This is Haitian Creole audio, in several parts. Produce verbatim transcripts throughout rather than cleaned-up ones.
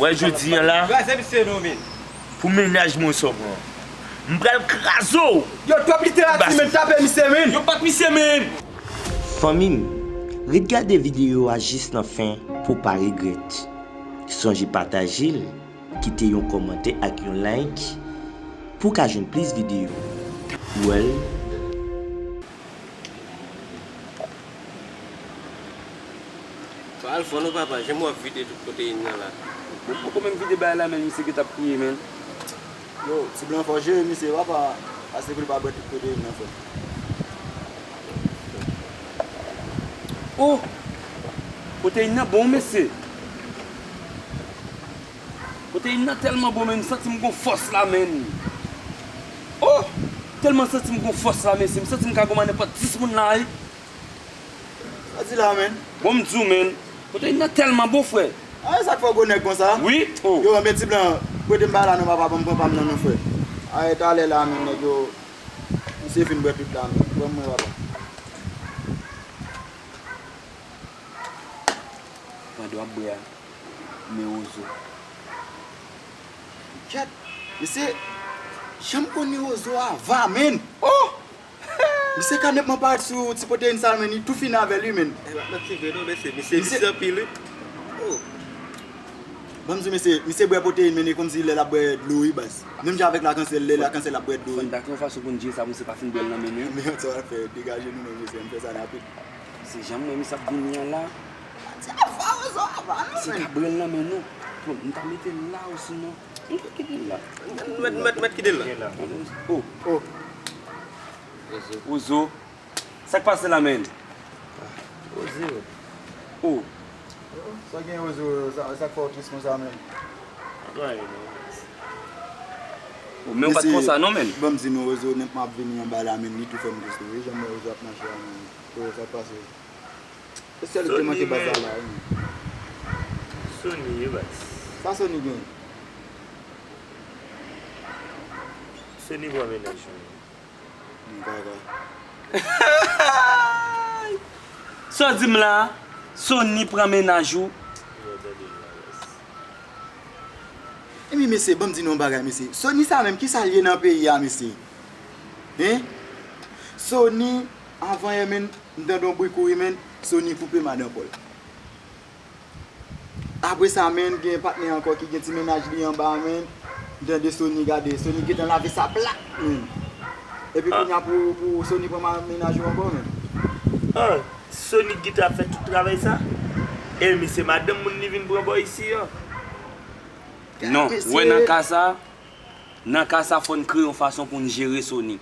Wè jodi a la, pou mennaj mwen sa w pran. M pral kraze w. Yo, twòp literati, men, tape misye, men. Yo, bat misye, men. Fanmi m, ret gade videyo a jis nan fen pou w pa regrèt. Sonje pataje l, kite yon kòmantè ak yon like pou w ka jwenn plis videyo. Well. Sa al fò non papa, janm w ap vide tout pwoteyin nan la. Bon, poko menm vide bagay la, men misye gentan ap kriye, men. Yo, ti blan fò jere misye, papa, pase pou li pa bwè tout pwoteyin nan, frè. Oh! Pwoteyin nan bon, mesye. Pwoteyin nan tèlman bon, men m santi m gon fòs la, men. Oh! Tèlman santi m gon fòs la, mesye. M santi m ka goumen nenpòt dis moun la, wi. Sa di la, men? Bon, m di w, men. Pwoteyin nan tèlman bon, frè. A, e sa k fè w gwo nèg konsa? Wi. Oh. Yo, men ti blan, prete m bagay la non, papa, ban m pran pa m nan, non, frè. A, e talè la, men, nèg yo, misye fin bwè tout la, men. Ban m mwen, papa. Pandan w ap bwè a, men Wozo. Kèt, mesye, jan m konnen Wozo a va, men. Oh! Misye ka nètman parèt sou ti pwoteyin sa, men, li tou fini avè l, wi, men. E pa manti vre non, mesye, misye visye anpil, wi. Oh! Ban m di w, mesye, misye bwè pwoteyin, men, e kòmsi lè l ap bwè dlo, wi, baz. Menm jan avèk lakansèl, lè lakansèl ap bwè dlo, wi. Fò n dakè yon fason pou n jere sa, pou misye pa fin bwè l nan men nou. Men, sa w ap fè, degaje nou, men, mesye, ann fè sa rapid. Se jan m wè misye ap vini an la. Ti afè Wozo a pa non, men. Se ka bwè l nan men nou. Bon, m ta mete l la osinon. M ta kite l la. Mèt, mèt, mèt kite l la. Oh. Oh. Wozo. Sa k pase la, men? Wozo. Oh. Sa gen Wozo, sa, sa k fè w tris konsa, men? Pa gen anyen non. Oh, men w pa t konsa non, men. Ban m di nou, Wozo, nèt m ap vini anba la, men, li tou fè m tris tou, wi, jan m wè Wozo ap mache a, men. Oh, sa k pase? Se sèl ki te manke baz la la, wi. Sony, wi, baz. Sa Sony gen? Sony pran mennaj mwen. Yon bagay. Sa w di m la? Sony pran mennaj ou? Yo, tande m la, baz. Ebyen, mesye, ban m di nou yon bagay, mesye. Sony sa menm, kisa l ye nan peyi a, mesye? Hein? Sony, avan yè, men, m tande yon bri kouri, men, Sony koupe madan pa l. Apre sa, men, gen patnè ankò ki gen ti mennaj li anba, men, m tande Sony, gade, Sony gentan lave sa plat, men. Epi kounye a pou, pou Sony pran ma-, mennaj ou ankò, men. Ah, Sony gentan ap fè tout travay sa? E misye madanm moun li vin pran bò isi an. Non, ou wè nan ka sa, nan ka sa, fò n kreye yon fason pou n jere Sony.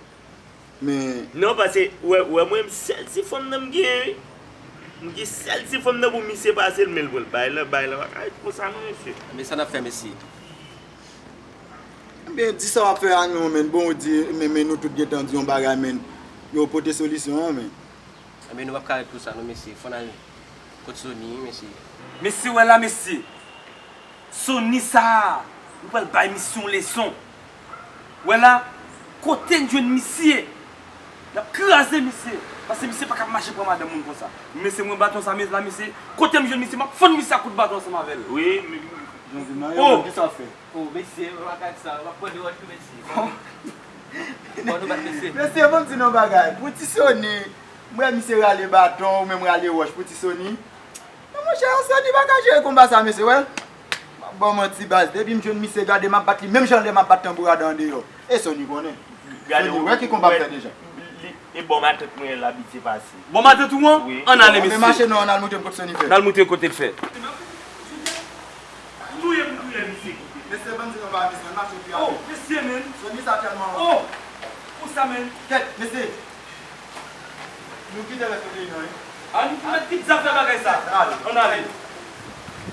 Men. Non, paske, ou wè, ou wè mwen, m sèl ti fanm nan m genyen, wi. M gen sèl ti fanm nan pou misye pase l, men l pran l bay la, bay la, pa ka ret konsa non, mesye. Men sa n ap fè, mesye? Ebyen, di sa w ap fè a non, men, Bondye, men, men nou tout gentan di yon bagay, men, yo pote solisyon an, men. Ebyen, nou p ap ka ret konsa non, mesye. Fò n al kot Sony, wi, mesye. Mesye, wè la, mesye. Sony sa a, nou pral bay misye yon leson. Wè la, kote n jwenn misye, n ap kraze misye. Paske misye pa ka ap mache pran madanm moun konsa. Mesye, mwen baton sa, men la, mesye, kote m jwenn misye, m ap fann misye ak kout baton ansanm avè l. Wi, men, jan di m nan, yo, kisa w ap fè? Oh, mesye, m pa ka di sa, m ap pran de wòch tou, mesye. Bon, nou bat mesye. Mesye, ban m di nou yon bagay. Pou ti Sony, m wè misye rale baton, ou menm rale wòch pou ti Sony. Non, monchè, Sony pa ka jere konba sa, mesye, wè. M ap ba w manti, baz. Depi m jwenn misye, gade, m ap bat li menm jan lè m ap bat tanboura dan andeyò. E Sony konnen. Gade, Sony, wè ki konba m fè deja. Li, e bò matant mwen l abitye pase. Bò matant ou an? Wi. Ann ale, mesye. Ann mache non, ann al montre m kote Sony fè. N al montre kote l fè. Touye pou touye misye. Mesye, ban m di nou pa misye, mache pi ale. Oh, mesye, men. Sony sa tèlman. Oh, pou sa, men. Kèt, mesye. Nou kite rès kote nou, wi. Ann met tout zafè bagay sa. Ann ale. Ann ale.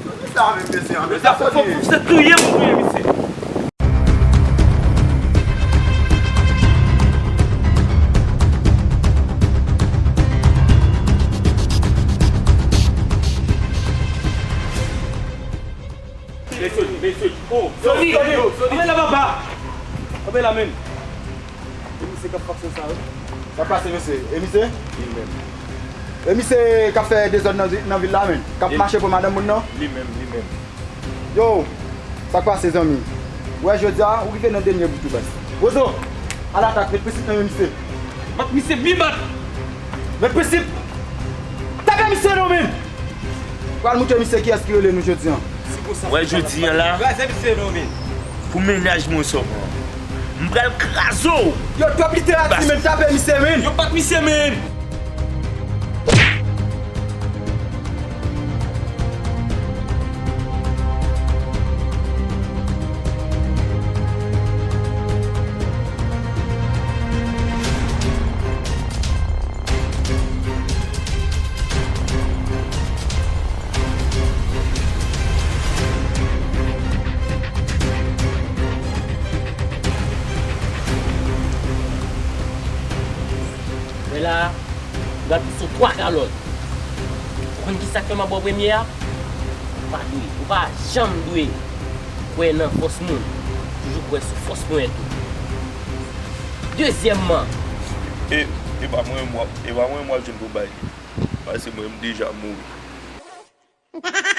Sony sa menm, mesye, an. Mesye, fò, fò, fò se touye pou touye misye. Mesye, mesye, oh, Sony, Sony, Sony, Sony. Anbe la, papa. Anbe la, men. E misye k ap fè aksyon sa, wi. Sa pase, mesye? E misye? Li menm. E misye k ap fè dezòd nan, nan vil la, men. K ap mache pou madanm moun nan? Li menm, li menm. Yo, sa k pase, zanmi? Ou wè, jodi a, ou rive nan dènye bout ou, baz. Wozo, alatak, met prensip nan men misye. Bat misye, byen bat! Met prensip! Tape misye non, men! Pral moutre misye kiyès ki rele nou jodi a. Wè, jodi a la, kraze misye non, men. Pou mennaj mwen sòman, m pral kraze w. Yo, twòp literati, men, tape misye, men! Yo, bat misye, men! Wè la, m pral pouse w twa kalòt. Ou konn ki sa k fè m ap ba w premye a? Ou pa dwe, ou pa janm dwe kwè nan fòs moun. Toujou kwè sou fòs mwen tou. Dezyèmman, e, e pa mwen menm w ap, e pa mwen menm w ap jwenn pou bay li. Paske mwen, m deja mouri.